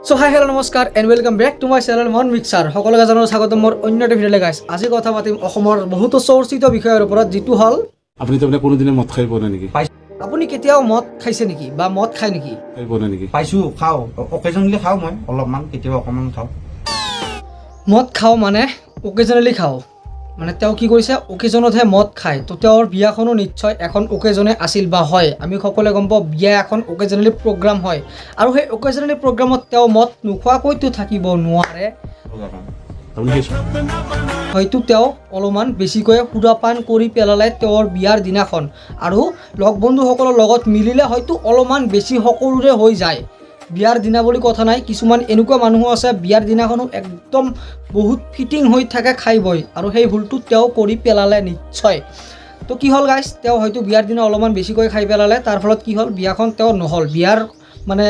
চ' হাই, hello', নমস্কাৰ and welcome back to my channel মন mixer. সকলোকে জনাওঁ স্বাগতম মোৰ অন্য এটা ভিডিঅ'লৈ। গাইছ, আজি কথা পাতিম অসমৰ বহুতো চৰ্চিত বিষয়ৰ ওপৰত, যিটো হ'ল আপুনি তাৰমানে কোনোদিনে মদ খাই পোৱা নাই নেকি? আপুনি কেতিয়াও মদ খাইছে নেকি বা মদ খায় নেকি? খাই পোৱা নাই নেকি? পাইছোঁ, খাওঁ। অকেজনলি খাওঁ মই অলপমান, কেতিয়াবা অকণমান খাওঁ। মদ খাওঁ মানে অকেজনেলি খাওঁ। মানে তেওঁ কি কৰিছে, অকেজনতহে মদ খায়। তো তেওঁৰ বিয়াখনো নিশ্চয় এখন অকেজনে আছিল বা হয়। আমি সকলোৱে গম পাওঁ, বিয়া এখন অকেজনেলি প্ৰগ্ৰাম হয় আৰু সেই অকেজনেলি প্ৰগ্ৰামত তেওঁ মদ নোখোৱাকৈতো থাকিব নোৱাৰে। আপুনি সেই হয়তো তেওঁ অলপমান বেছিকৈ সুৰাপান কৰি পেলালে তেওঁৰ বিয়াৰ দিনাখন আৰু লগ বন্ধুসকলৰ লগত মিলিলে হয়তো অলপমান বেছি সকলোৰে হৈ যায়। বিয়াৰ দিনা বুলি কথা নাই, কিছুমান এনেকুৱা মানুহো আছে, বিয়াৰ দিনাখনো একদম বহুত ফিটিং হৈ থাকে খাই বৈ আৰু সেই ভুলটো তেওঁ কৰি পেলালে নিশ্চয়। তো কি হ'ল গাইছ, তেওঁ হয়তো বিয়াৰ দিনা অলপমান বেছিকৈ খাই পেলালে। তাৰ ফলত কি হ'ল, বিয়াখন তেওঁ নহ'ল। বিয়াৰ মানে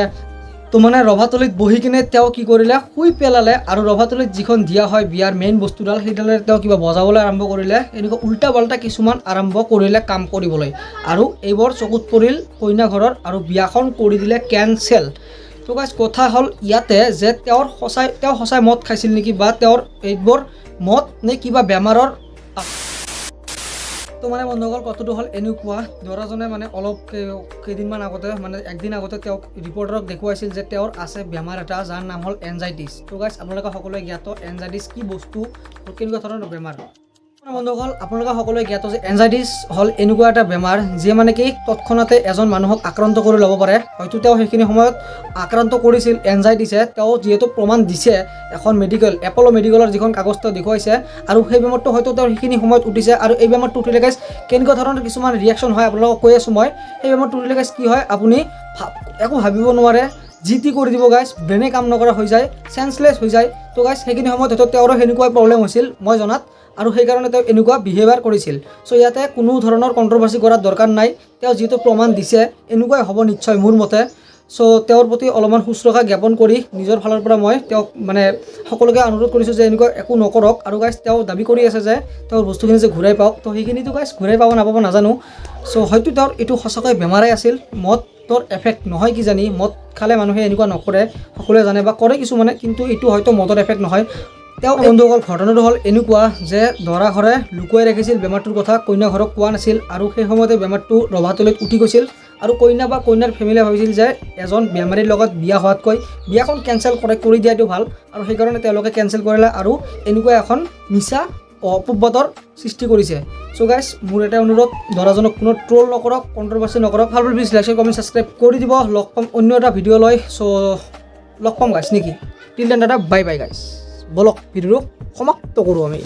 তো মানে ৰভাতলিত বহি কিনে তেওঁ কি কৰিলে, শুই পেলালে আৰু ৰভাতলিত যিখন দিয়া হয় বিয়াৰ মেইন বস্তুডাল, সেইডালেৰে তেওঁ কিবা বজাবলৈ আৰম্ভ কৰিলে। এনেকুৱা উল্টা পাল্টা কিছুমান আৰম্ভ কৰিলে কাম কৰিবলৈ আৰু এইবোৰ চকুত পৰিল কইনা ঘৰৰ আৰু বিয়াখন কৰি দিলে কেনচেল। তো গাইছ, কথা হ'ল ইয়াতে যে তেওঁ সঁচাই মদ খাইছিল নেকি বা তেওঁৰ এইবোৰ মদ নে কিবা বেমাৰৰ। তো মানে বন্ধুসকল, কথাটো হ'ল এনেকুৱা, দৰাজনে মানে অলপ কেইদিনমান আগতে, মানে একদিন আগতে তেওঁক ৰিপৰ্টাৰক দেখুৱাইছিল যে তেওঁৰ আছে বেমাৰ এটা, যাৰ নাম হ'ল এনজাইটিছ। তো গাইছ, আপোনালোকে সকলোৱে জ্ঞাত এনজাইটিছ কি বস্তু, কেনেকুৱা ধৰণৰ বেমাৰ। মানে বন্ধুসকল, আপোনালোকে সকলোৱে জ্ঞাত যে এনজাইটিছ হ'ল এনেকুৱা এটা বেমাৰ, যিয়ে মানে কি তৎক্ষণাতে এজন মানুহক আক্ৰান্ত কৰি ল'ব পাৰে। হয়তো তেওঁ সেইখিনি সময়ত আক্ৰান্ত কৰিছিল এনজাইটিছে। তেওঁ যিহেতু প্ৰমাণ দিছে, এখন মেডিকেল, এপল' মেডিকেলৰ যিখন কাগজ তেওঁ দেখুৱাইছে আৰু সেই বেমাৰটো হয়তো তেওঁৰ সেইখিনি সময়ত উঠিছে। আৰু এই বেমাৰটো উঠিলে গাইছ, কেনেকুৱা ধৰণৰ কিছুমান ৰিয়েকশ্যন হয়, আপোনালোকক কৈ আছোঁ মই। সেই বেমাৰটো উঠিলে গাইছ, কি হয়, আপুনি একো ভাবিব নোৱাৰে, যি টি কৰি দিব গাইছ, ব্ৰেইনে কাম নকৰা হৈ যায়, চেঞ্চলেছ হৈ যায়। তো গাইছ, সেইখিনি সময়ত হয়তো তেওঁৰো সেনেকুৱাই প্ৰব্লেম হৈছিল মই জনাত আৰু সেইকাৰণে তেওঁ এনেকুৱা বিহেভিয়াৰ কৰিছিল। চ' ইয়াতে কোনো ধৰণৰ কণ্ট্ৰভাৰ্চি কৰাৰ দৰকাৰ নাই। তেওঁ যিহেতু প্ৰমাণ দিছে, এনেকুৱাই হ'ব নিশ্চয় মোৰ মতে। চ' তেওঁৰ প্ৰতি অলপমান শুশ্ৰূষা জ্ঞাপন কৰি নিজৰ ফালৰ পৰা মই তেওঁক মানে সকলোকে অনুৰোধ কৰিছোঁ যে এনেকুৱা একো নকৰক। আৰু গাইছ, তেওঁ দাবী কৰি আছে যে তেওঁৰ বস্তুখিনি যে ঘূৰাই পাওক। তো সেইখিনিতো গাইছ, ঘূৰাই পাব নাপাব নাজানো। চ' হয়তো তেওঁৰ এইটো সঁচাকৈ বেমাৰেই আছিল, মদৰ এফেক্ট নহয় কিজানি। মদ খালে মানুহে এনেকুৱা নকৰে, সকলোৱে জানে, বা কৰে কিছুমানে, কিন্তু এইটো হয়তো মদৰ এফেক্ট নহয়। তেওঁ বন্ধুসকল, ঘটনাটো হ'ল এনেকুৱা যে দৰা ঘৰে লুকুৱাই ৰাখিছিল বেমাৰটোৰ কথা, কইনা ঘৰক কোৱা নাছিল আৰু সেই সময়তে বেমাৰটো ৰভাতলিত উঠি গৈছিল আৰু কইনা বা কইনাৰ ফেমিলিয়ে ভাবিছিল যে এজন বেমাৰীৰ লগত বিয়া হোৱাতকৈ বিয়াখন কেঞ্চেল কৰি দিয়াটো ভাল আৰু সেইকাৰণে তেওঁলোকে কেঞ্চেল কৰিলে আৰু এনেকুৱা এখন মিছা অপবাদৰ সৃষ্টি কৰিছে। চ' গাইছ, মোৰ এটাই অনুৰোধ, দৰাজনক কোনো ট্ৰল নকৰক, কণ্ট্ৰভাৰ্চি নকৰক। ভাল, প্লিজ লাইক, কমেণ্ট, ছাবস্ক্ৰাইব কৰি দিব। লগ পাম অন্য এটা ভিডিঅ' লৈ। চ' লগ পাম গাইছ নেকি? টিল then, দাদা, বাই বাই গাইছ। ব'লক, ভিডিঅ'টো সমাপ্ত কৰোঁ আমি।